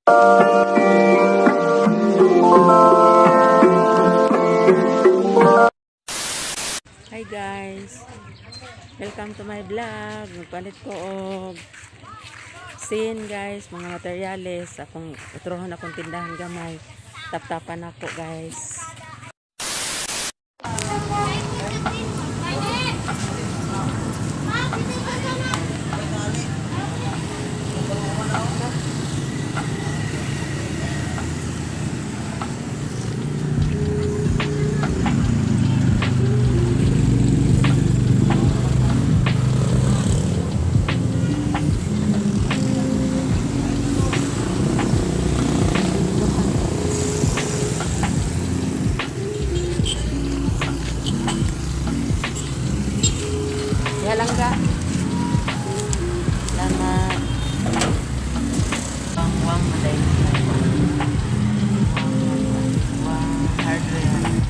Hi guys! Welcome to my vlog. Magpalit ko og sin, guys, mga materyales. Akong utrohon akong tindahan gamay. Taptapan ako, guys. Ya lang ga. Salamat. Wang wang maday. Wang hardware.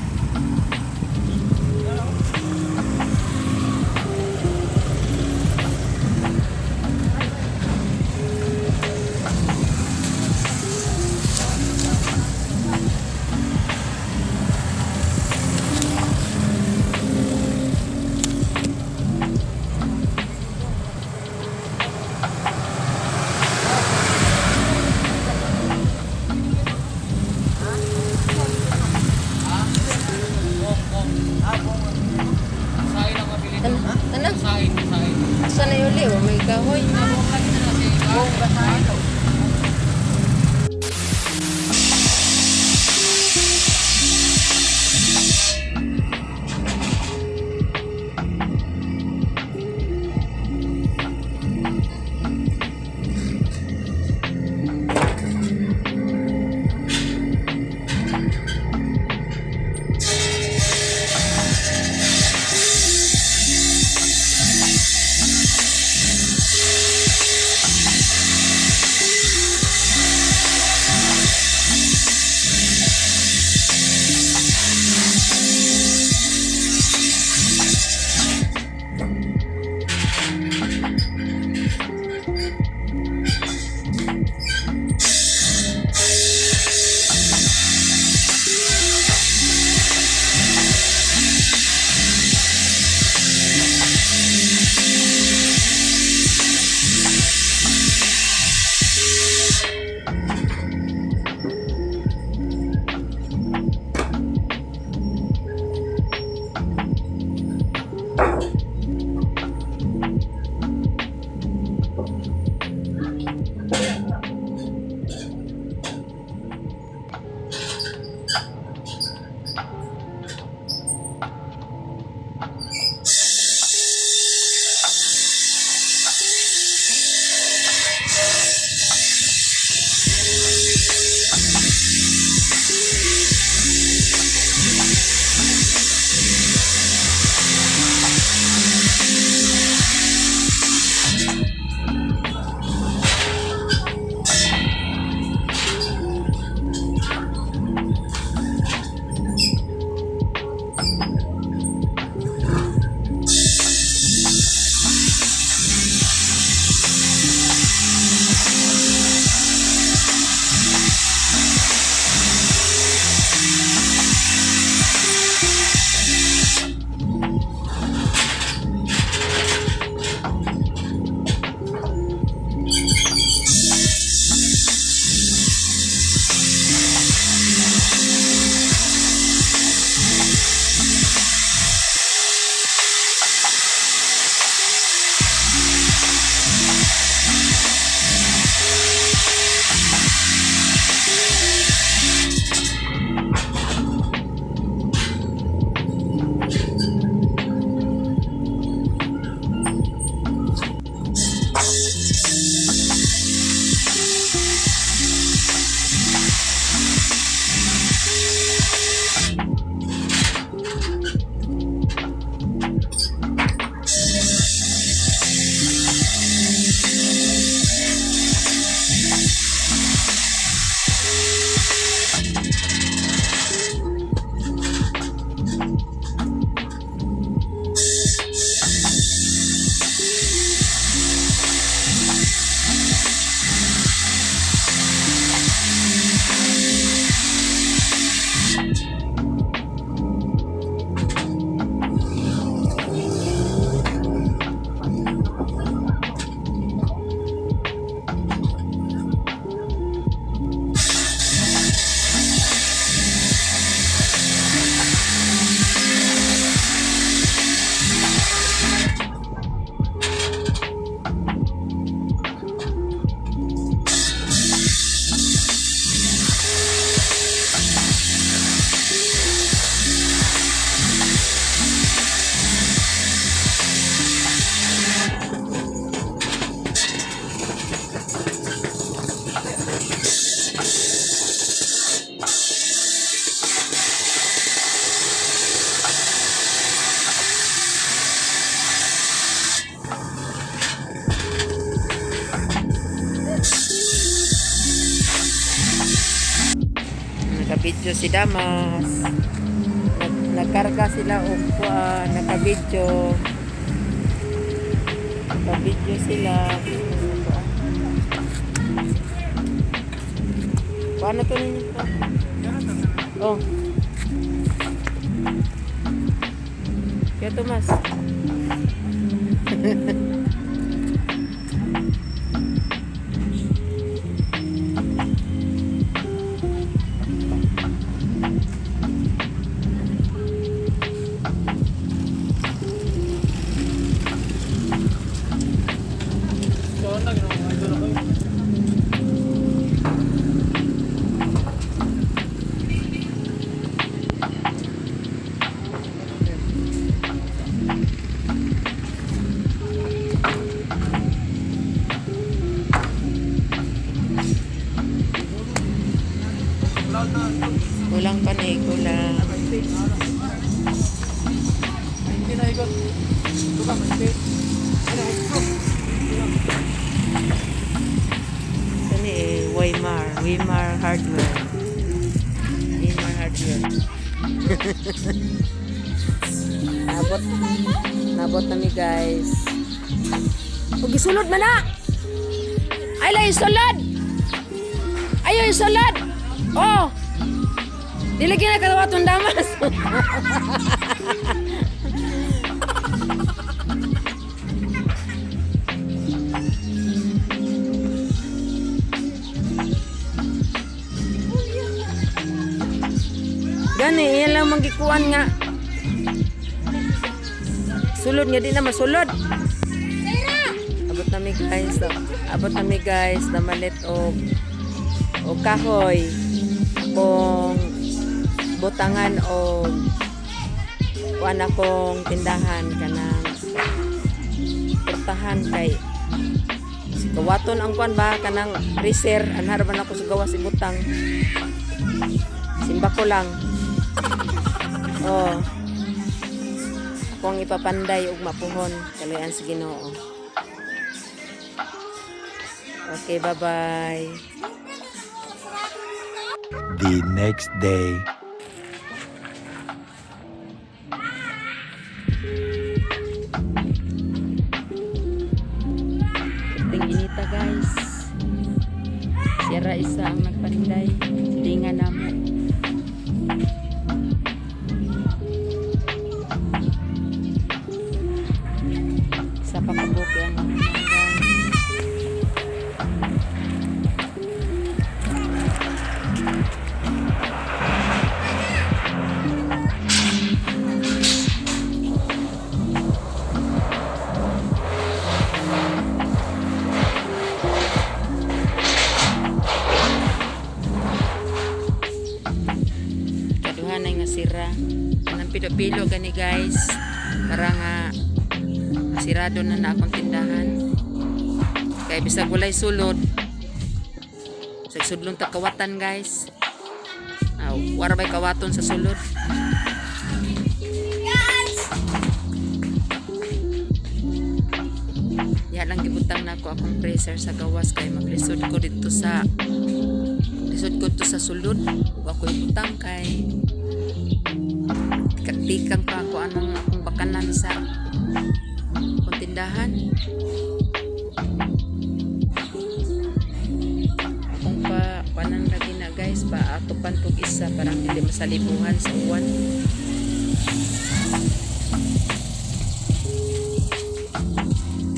Naka-video si Damas. Nagkarga sila og kuan, naka-video. Naka-video sila. Paano to ninyo to? Oh. Kaya Tomas. Kulang pa ni, kulang. Ito ni eh, Weimar. Weimar Hardware. Weimar Hardware. Nabot. Nabot na mi, guys. Ug isulod man na! Ay la, isulod! Ayo, isulod! Oh! Dili gyud na kadawaton, Damas. Gani, iyan lang manggikuan nga. Sulod nga di na masulod. Abot na mi, guys. Abot na mi, guys. Namalit og kahoy. Kung butangan o kuan akong tindahan kanang portahan kay si kawaton ang kuan ba kanang freezer anhar ba nako sa gawas ibutang simba ko lang. Oh, ako ang ipapanday ug mapuhon kaluyan sa Ginoo. Okay, bye bye. The next day. Ting inita, guys. Sierra isa ang nagpanday. Silingan namo. Isa pa kabuki ang mga, guys. Kaduha na nga sira. Anang pilo-pilo gani, guys. Para nga masirado na na akong tindahan. Kay bisag walay sulod. Sa sudlong ta kawatan, guys. Aw, wara bay kawaton sa sulod. Guys! Diha lang gibutang nako akong freezer sa gawas kay maglisod ko dito sa lisod ko dito sa sulod ug ako ibutang kay tikang pa ako anong akong bakanan sa akong tindahan. Akong pa panan lagi na, guys, pa atupan kog isa parang dili masalibuhan sa uwan.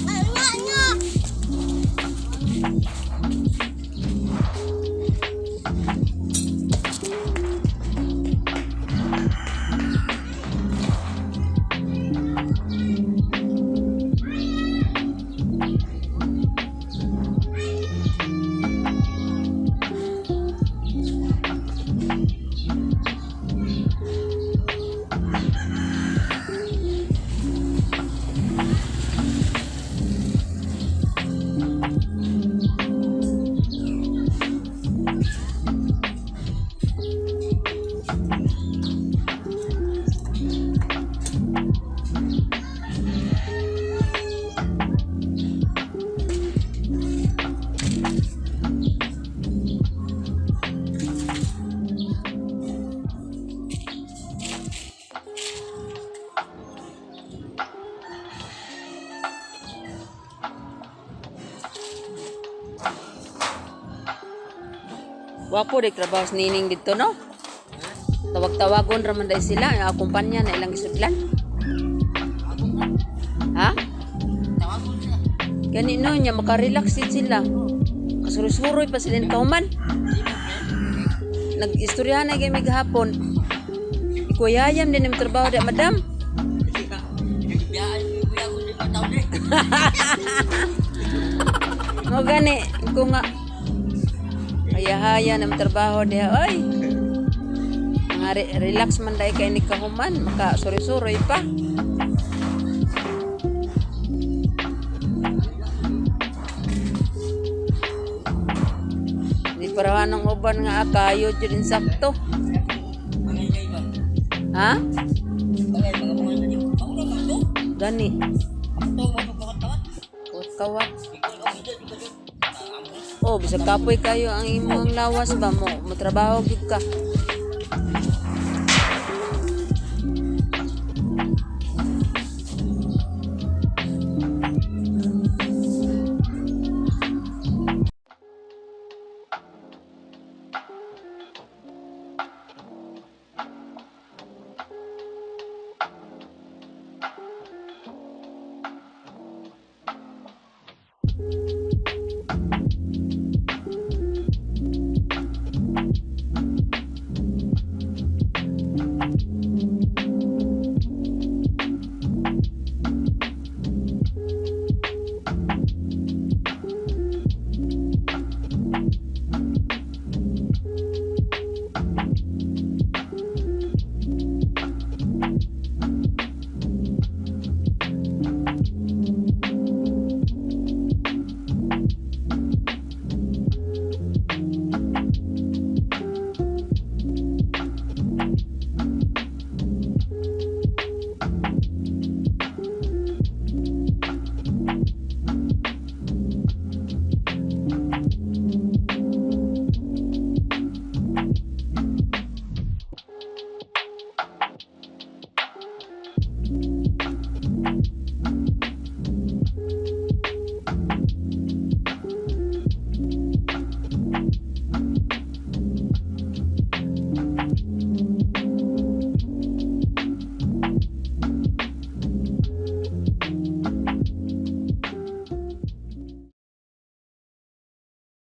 Nga, nga! Wapo di trabaho sa nining dito, no? Tawag-tawagon ra man dai sila, ang kumpanya na ilang gisudlan. Ha? Gani no nya makarelax din sila. Kasuroy-suroy pa sila ni kauman. Nag-istoryahan na kami gahapon. Ikuyayam din ang trabaho di madam. Mo gani ko nga haya-haya ng trabaho diha oy. Mga relax man dai kay ni kahuman, maka suroy-suroy pa. Di parawan ng uban nga akayo jud insakto. Ha? Gani. Kawat. Oh, bisag kapoy kayo ang imong lawas ba mo, motrabaho gyud ka.